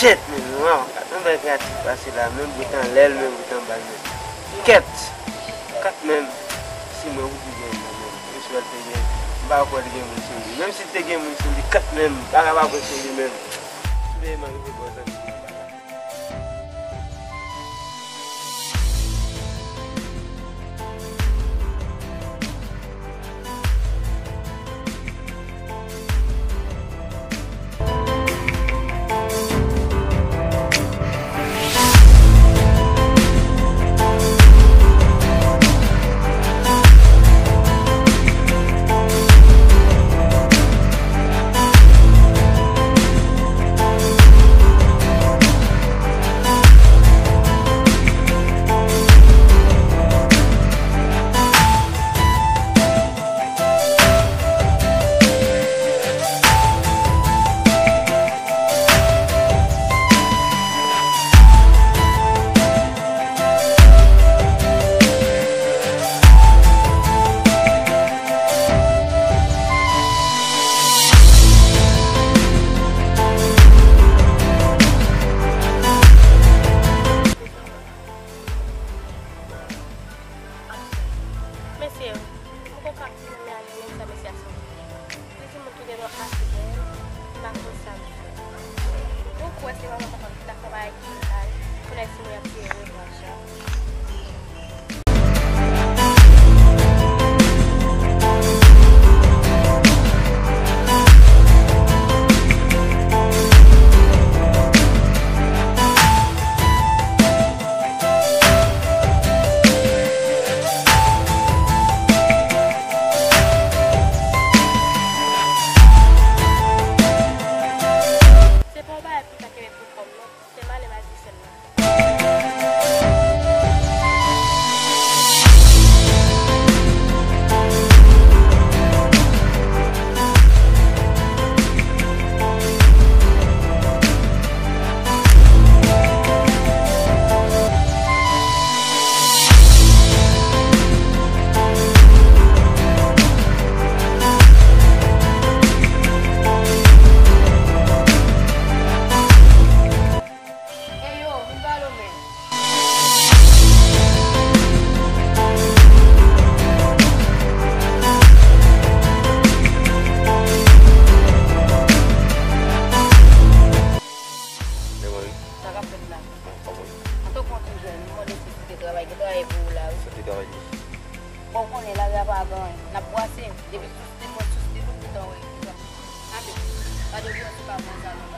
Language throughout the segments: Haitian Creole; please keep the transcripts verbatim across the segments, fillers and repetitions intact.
Kèt, men, waw, kat, yon bèl kreyatif pase la, men bout anlè l, men bout anba l, men. Kèt! Kat, men, si mwen ou pi bèl, men, men, men si wè l te gen, m pa kwè l gen moun sou li. Menm si l te gen moun sou li, kat, men, m pa ka pa pran sou li, men. Sou li, men, rive bò zanmi. Mesye, m poko ka kontinye ale menm sa mesye a soti. Li di moun tou gen dwa asidèl, m pa konn sa m fè. Ou kwè se manman papa m ki ta fè bagay ki mal, pou nèg si mwen ap tiye revanj la. Se pa yon bagay pou ta kenbe pou kò m non. Se malè m al di sè m nan. Eyo, vin pale w menm. Sa k ap fèt la? Antanke yon ti jèn, nou mande si li te travay, gen travay pou ou la, wi. Sa te travay li? Bon, ou konnen, lari a pa gen anyen. N ap bwase, depi sou site, pran sou site, tout tan, wi. Gade, gade bwase pa bon sa non.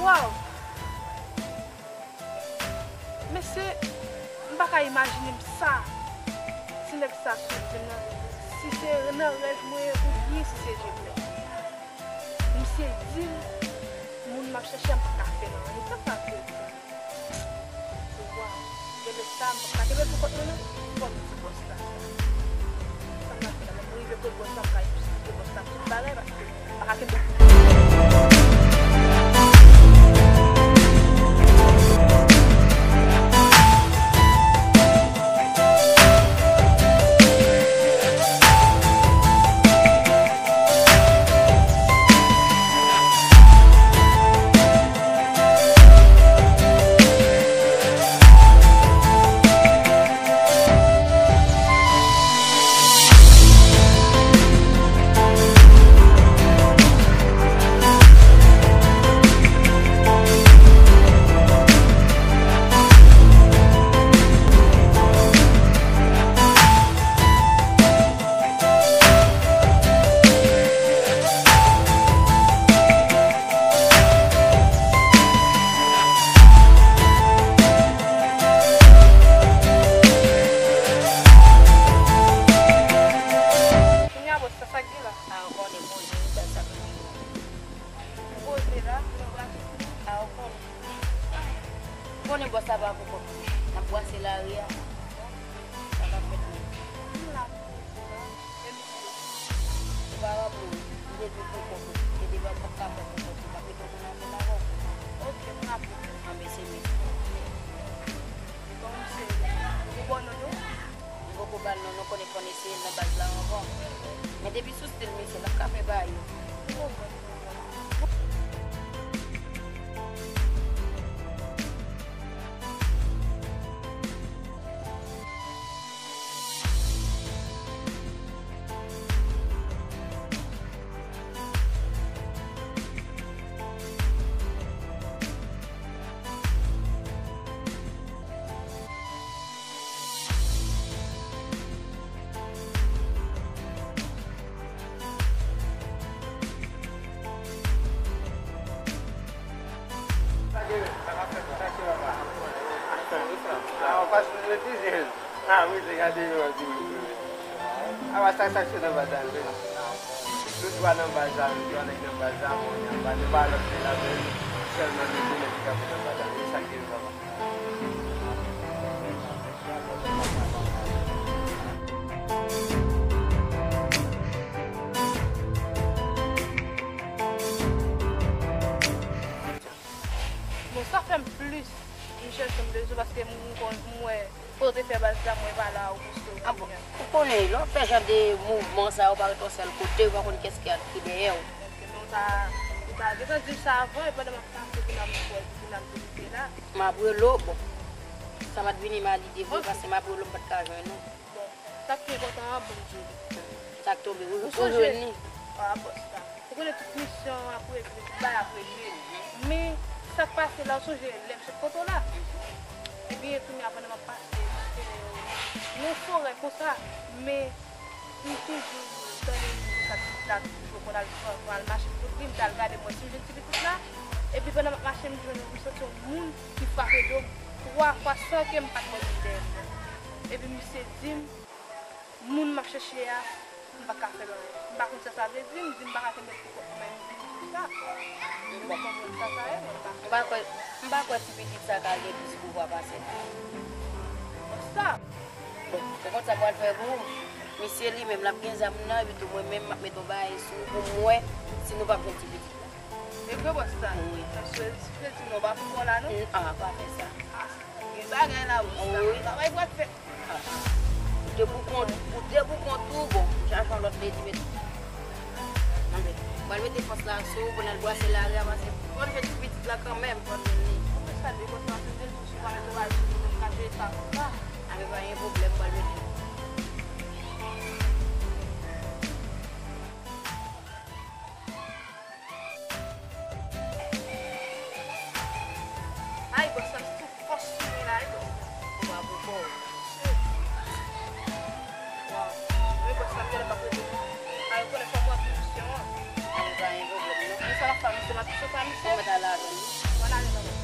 Waw! Mesye, m pa ka imajine m sa, ti nèg sa sou di m nan, si se nan rèv mwen ye oubyen si se je m fè. Misye di m, moun m ap chèche a, m pa ka fè l anyen. Sa sa vle di? Waw, gen lè sa, m pa ka kenbe pou kont mwen non, fò m di bòs la sa. Sa m ka fè la, lè m rive kot bòs la, m ka eksplike bòs la tout bagay, paske m pa ka kenbe pou Konnen bòs la pa pou kòb. N ap brase lari a. Sa p ap fèt non. M la pou ou la. E misye? Ou pa raple w, m te di w pou kòb ou. Te di w pa ka fè pou kòb ou. M ap rete pou nan fè la kòb. Ok, m raple w. Anben se misye. Bon, misye, ou bon non tou? M poko ba l non, nou konnen fò n eseye l nan baz la ankò. Men depi sou stil misye, n ap ka fè bagay yo. Ah, ou pa sou metize l. Ah, wi, se gade yo, di wi, wi, wi. Ah, sa, sa, se nan baz la, wi. Nou twa nan baz la, nou twa nèg nan baz la, bon, y a pa, nou pa lòt nèg la, men sèlman nou de nèg ki kanpe nan baz la, wi, sa ki gen papa. Bon, sa fè m plis m chèche m bezwen paske m konn m wè kote w te fè baz la, mwen pa la ou poste w. Ah bon, ou konnen, lè w ap fè jan de mouvman sa yo, ou pa ret yon sèl kote, ou pa konn kiyès ki, ki dèyè w. Ok, men ou ta, ou ta gentan di m sa avan, e pandan m ap pase, pou n ap wè, pou n ap vin la. M ap rele w, bon, sa pa t vini m a lide vre, paske m ap rele w, m pa t ka jwenn ou. Bon, sa k pi enpòtan an, bon, m di w. Sa k tonbe, ou, ou jwenn li. Ah, bòs la. Ou konnen tout misyon ap regle, tout bagay ap regle. Men, sa k pase la, ou sonje lè m sot kote w la? Ebyen, kounye a, pandan m ap pase, paske nan forè konsa, men m toujou tande mizik sa pitit la toujou konn al, konn al mache m sot li, m t al gade m wè si m jwenn ti pitit la. Epi pandan m ap mache, m jwenn, m santi yon moun ki frape do m twa fwa san ke m pa t wè moun dèyè m nan. Epi misye di m, moun m ap chèche a, m pa ka fè l anyen. M pa konn sa sa vle di, m di m pa ka kenbe l pou kont mwen, m di m di sa. Ou konprann sa sa ye, men m pa fè l. M pa kwè, m pa kwè ti pitit sa ka gen plis pouvwa pase m. Konsa. Bon, se konsa m pral fè pou ou. Misye li menm, l ap gen zam nan, epi tou mwen menm, m ap mete yon bagay sou ou pou m wè si nou p ap jwenn ti pitit la. E vre, bòs la? Wi. Mesye, si w te di non, pa pou kò la, non? N-, ah, pa fè sa. Ah, gen bagay la, bòs la. Wi. Travay pral fèt. Ah, ah. Ou te pou kont, ou te pou kont ou, bon, m chache yon lòt ledi, men. Anben, m pral mete fòs la sou ou pou n al brase lari a, paske fò n jwenn ti pitit la kanmenm, fò n jwenn li. Ou fè sa de bòs la, se de jou si w pa mete bagay sou nou, nou ka jere sa konsa. Anben, pa gen pwoblèm, m pral mete. Ay, bòs la, m sou fòs sou li la, wi, bòs la. Ou pa pou kò w. Waw. Wi, bòs la, m genlè p ap rete non. Ay, ou konnen fò m wè pou misyon an. Ay, pa gen pwoblèm, non. Men sa l ap fè misye, m ap touche pa misye. Ou mèt ale avè l, wi. Mwen ale non, bòs.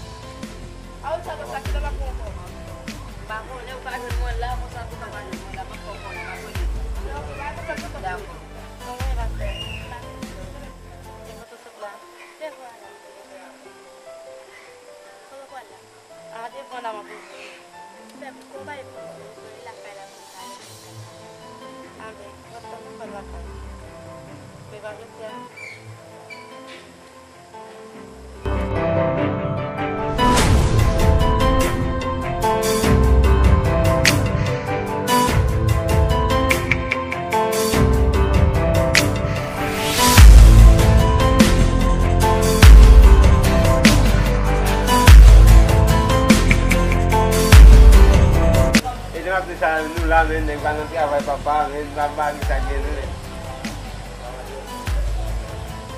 A, ou sa, bòs la, kilè m ap wè w ankò? M pa konnen, ou pa jwenn mwen la, konsa tou ka pa jwenn mwen la, m ap fè w konnen, m ap rele w. Dakò. Dakò. Mwen mwen va fè. Devan sou sèt la. Devan la. Kote w pral la? A, devan la m ap rete. Fè m konpayi pou mwen, mwen lakay la pou m pale. Anben, w ap tann mwen pral lakay. Men pa jodi a. E lè m ap di sa, nou la, men nèg pa nan travay, papa, men nou ap mari sa gen nou, men.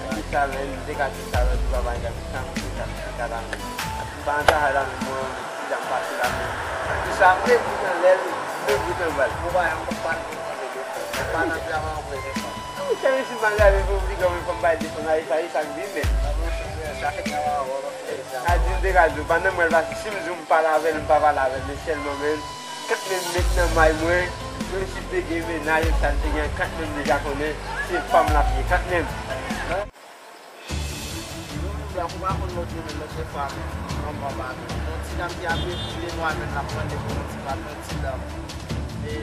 Gade sa, men, m te ka di sa, men, pou papa, gade sa, m te ka di sa la, men. M pa nan travay la, men, mwen, men, ti jan m pase la, men. Gade sa, m rebwit anlè l, m rebwit anba l. Ou pa, m pa pale pou tande de fò. M pa nan travay anpwen de fò. Wi, cheri, si m pa gade pou obligan, men, fò m bay defann a, e sa, e sa k vin, men. A di m te ka di w, pandan m wè l pase, si m di w m pale avè l, m pa pale avè l, men sèlman, men, kant menm m met nan may mwen, menm si te gen mennaj, sa l te gen, kant menm deja konnen, se fanm l ap ye, kant menm. Ou pa konn lòt yo menm, lòt lè fwa menm, anba ba menm. Yon ti dam ki ap retire nwa menm, l ap mande pou yon ti pat, yon ti dam. E,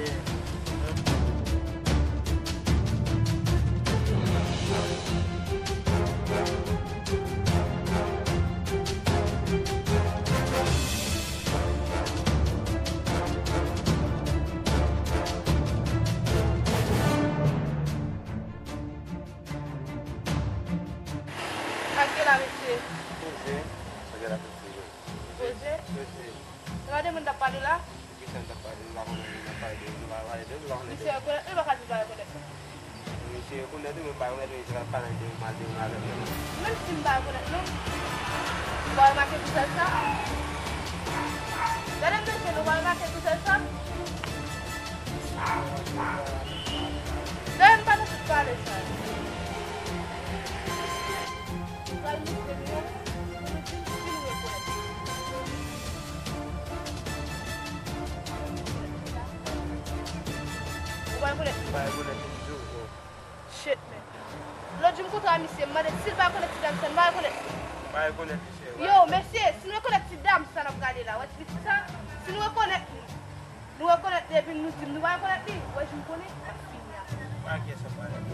Ak gen la, mesye. Poze. Sa gen la, mesye. Poze? Mesye. Gade moun t ap pale la. Ki sa n t ap pale? Nou pa konnen moun n ap pale de yo, nou pa pale de yo, nou pa konnen de yo. Misye rekonèt, li pa ka di l pa rekonèt. Misye rekonèt wi, men m pa rekonèt wi, misye pa pale de yo mal, de yo mal avèk yo. Menm si m pa rekonèt non. Ou pa remake pou sèl sa? Gade m mesye, nou pa remake pou sèl sa? Dayè m pa nan tout pale sa. Pral montre nou, pou nou di m si nou rekonèt. Ou pa rekonèt? M pa rekonèt li ditou, non. Shit, man. Lòt jou m kontre a misye, m mande si l pa rekonèt ti dam sa, l pa rekonèt. M pa rekonèt misye, m pa rekonèt. Yo, mesye, si nou rekonèt ti dam sa n ap gade la, wè ti pitit sa, si nou rekonèt li, nou rekonèt li epi nou di m nou pa rekonèt li, wè jou m konnen, m ap fini avè l. Pa gen sa, pa gen.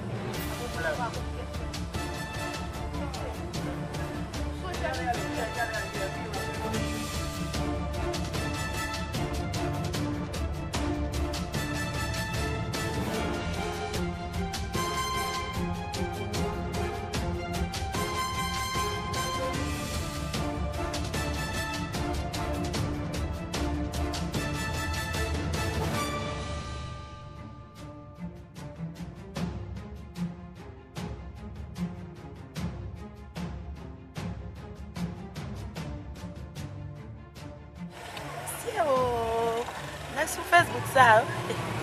Mesye o, nèg sou Facebook sa yo,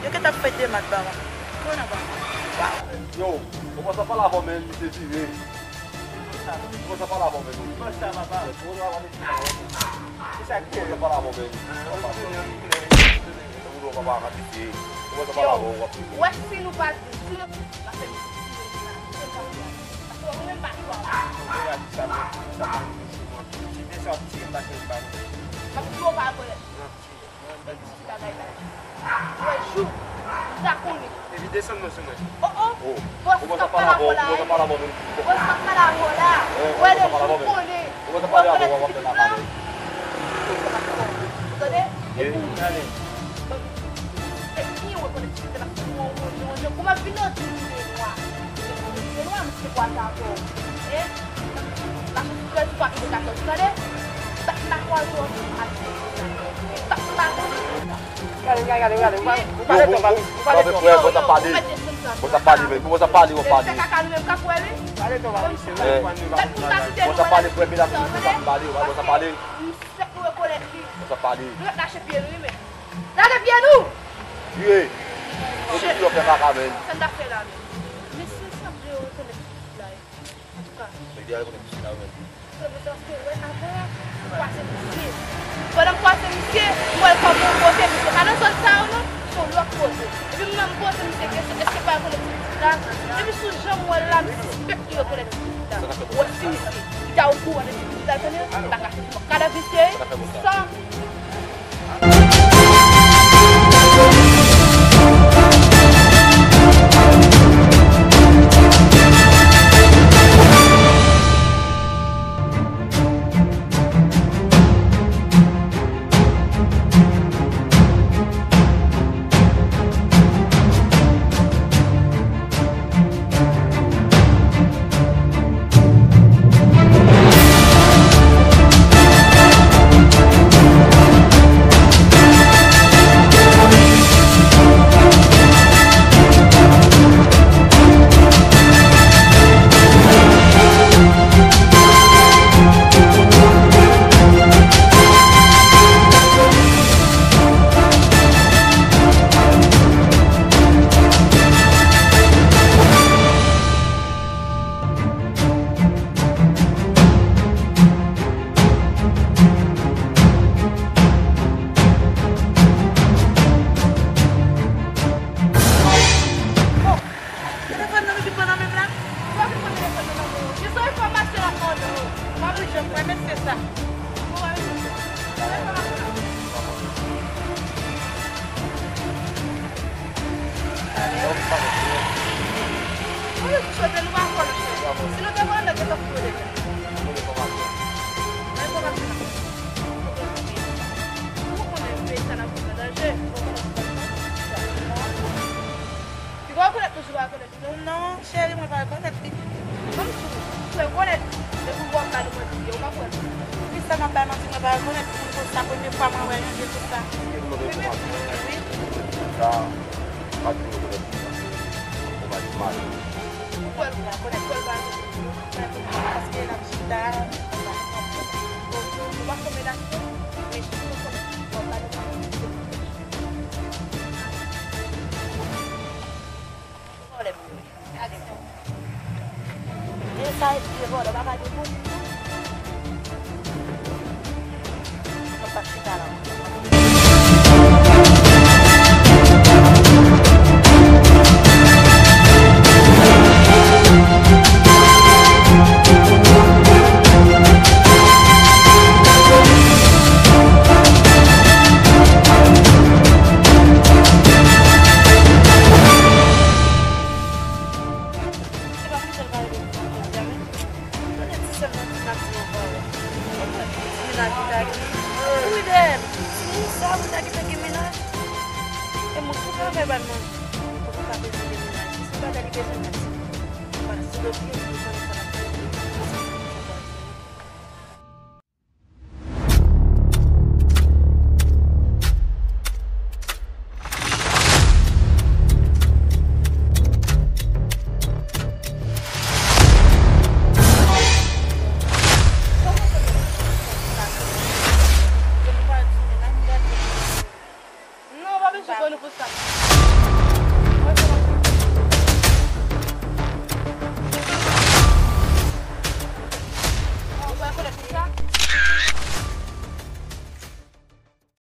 yo gentan ap fè demat ba mwen. Konnen ba mwen. Waw. Yo, ou panse pale avè w, men misye vire. Ou panse pale avè w, men. Ou panse papa. Ou panse pale avè w, men. Ou panse pale avè w, men. Ou panse pale avè w, w ap vire. Ou panse pale avè w, w ap vire. Wè si nou pa di, si nou pa fè misye vire la, se pa vre. Paske ou menm pa chwa. Ou pa di sa, men. Sa pa vre, se mwen. Si te sòti, m pa se m pa vre. Paske ou pa vre. Ti bagay la. Wè jou, m ta konnen. Epi desann non sou mwen. Oh, oh. Bòs pa pale avè w la. Bòs pa pale avè w la. Wè lè jou konnen. Ou pa pale avè w, w ap fè la pale. Ou tande? Epi, e byen rekonèt se te la fè yon, yon, yon, yon, kòman vin nan di m se nwa. Se nwa, m se kwa sa ankò. E, la fè trèz ou pa kite katòz, tande? Sa k la kwaze w ak sa. Sa k la kwaze w. Gade, gade, gade, gade. Ou pa, ou pale twòp, ami. Ou pale twòp. Bon, sa pale. Bon, sa pale, men. Bon, sa pale, w ap pale. Pale twòp, ami. Se ou ki pale. Bon, sa pale, premye la, bon, sa pale, bon, sa pale. M fèk nou rekonèt li. Bon, sa pale. Nou ret lache pye nou, wi, men. Lage pye nou! Vire! Shit. Epi yo fè kaka, men. Sa n t ap fè la, men? Mesye, sanble yo rekonèt pitit la, wi. Antouka. Nèg yo rekonèt pitit la, wi, men. Sanble paske, wè, avan, m kwaze misye. Pandan m kwaze misye, m wè l kòman yon kote, misye pa nan zòn sa yo, non. Se yon lòt kote. Epi m menm, m poze misye kesyon, èske pa rekonèt pitit la? Epi sou jan m wè l la, m sispèk li rekonèt pitit la. Wè si misye, li ta okouran de pitit la, tande? M pa ka fè kadav misye, wi. Sa Rekonèt li. Ban m di w, rekonèt li. Depi w ap pale mwen di, ou konprann? Poukisa m ap bay manti, mwen pa rekonèt moun konsa, premye fwa mwen wè yon je konsa. Mwen menm, wi. Sa, pa di rekonèt li. Ou pa di mal. Ou kwè l pa rekonèt, kwè l pa rekonèt. Paske l ap chita, ou pa konn relasyon, men si w konn, w ap pale mwen. Vòlè pou yo ye. E sa e vye vòlè, pa ka gen moun. Mwen pa chita la. Se pa konn sèl pale de moun jodi a, men. Konnen ti sè m nan ki pati ankò. Ou konnen ki ti mennaj li ta gen. Wi, dèyè m. Ti moun sa, wi, ta gentan gen mennaj. E moun ki travay ba l manje. Pou l ka bezwen gen mennaj. Si se bagay li bezwen, mèsi. Pase sou do pye, li konnen sa l ap fè. Non, pa bezwen konn pou sa.